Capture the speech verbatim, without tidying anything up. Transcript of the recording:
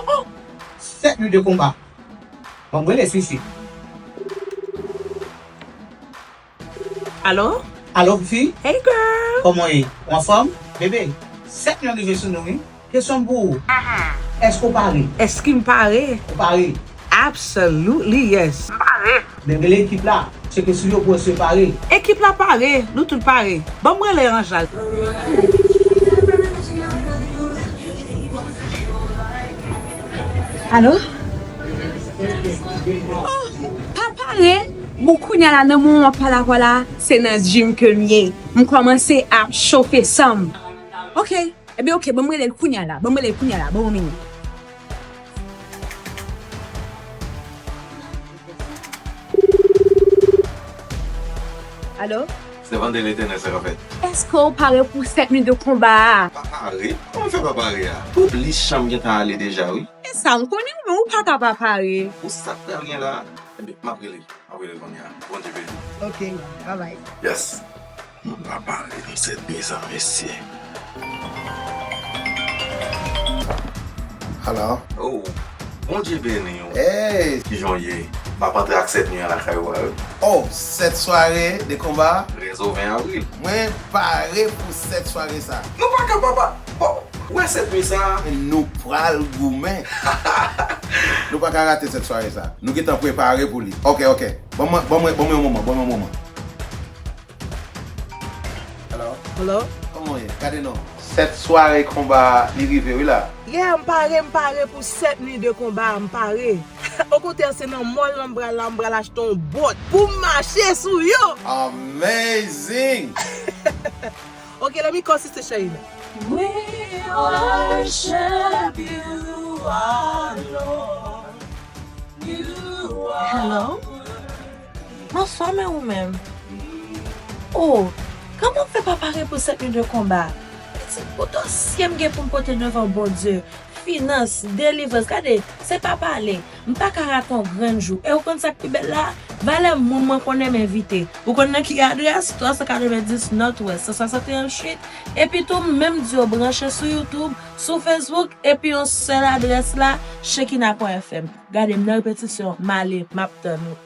Oh! Sèt nuit de konba. Ban m rele Sisi. Alo? Alo, fi? Hey, girl! Kòman w ye? Ou anfòm? Bebe, sèt nuit rive sou nou, wi. Kesyon m pou ou. Èske w pare? Èske m pare? Ou pare? Absolutely, yes. M pare. Men rele ekip la. Tcheke sou yo pou wè si yo pare. Ekip la pare. Nou tout pare. Ban m rele Anjal. Alo? Oh, pa pare. Bon, kounye a la, nan moman w ap pale avè w la, se nan gym ke m ye. M kòmanse ap chofe san m. Ok. Ebyen, ok, ban m rele l kounye a la. Ban m rele l kounye a la. Ban m yon minit. Alo? Sèvant de Letènèl, sa k ap fèt? Èske w pare pou sèt nuit de konba a? Pa pare? Kòman fè pa pare a? Pou plis chan m gentan ale deja, wi. E sa m konnen, men ou pa ka pa pare. Pou sa k pral gen la? Ebyen, m ap rele. Mwen rele kounye a. Bondye beni. Ok, bye bye. Yes. Mwen pa pare nan sèt nuit sa, mesye. Alo? Oh, Bondye beni w. Hey! Kijan w ye? M ap antre ak sèt nuit an lakay ou a, wi. Oh, sèt sware de konba? Trèz ou ven avril. Mwen pare pou sèt sware sa. Nou pa ka pa pa. Oh, ou wè sèt nuit sa? Nou pral goumen. Nou pa ka rate sèt sware sa. Nou gentan prepare pou li. Ok, ok. Ban mwen, ban mwen, ban mwen yon moman, ban mwen yon moman. Hello? Hello? Kòman w ye? Gade non. Sèt sware konba li rive wi la. Yeah, m pare, m pare pou sèt nuit de konba, m pare. Okontrè, se nan mall lan m pral la, m pral achte yon bòt pou m mache sou yo. Amazing! Ok, let me call Sister Sherina. We worship you, our Lord. You are Hello? M anfòm, e ou menm? Oh, kòman w fè pa pare pou sèt nuit de konba? Pitit, pou dosye m gen pou m pote devan Bondye, finans, delivrans, gade, se pa pale. M pa ka rate yon grenn jou. E ou konn sa k pi bèl la? Valè moun mwen konnen m envite. Ou konn nan ki adrès? Twa san katrevenndis Northwest, san swasanteyen Street. Epi tou, m menm di yo branche sou YouTube, sou Facebook, epi yon sèl adrès la, Shekina pwen F M. Gade, m nan repetisyon, m ale, m ap tann ou.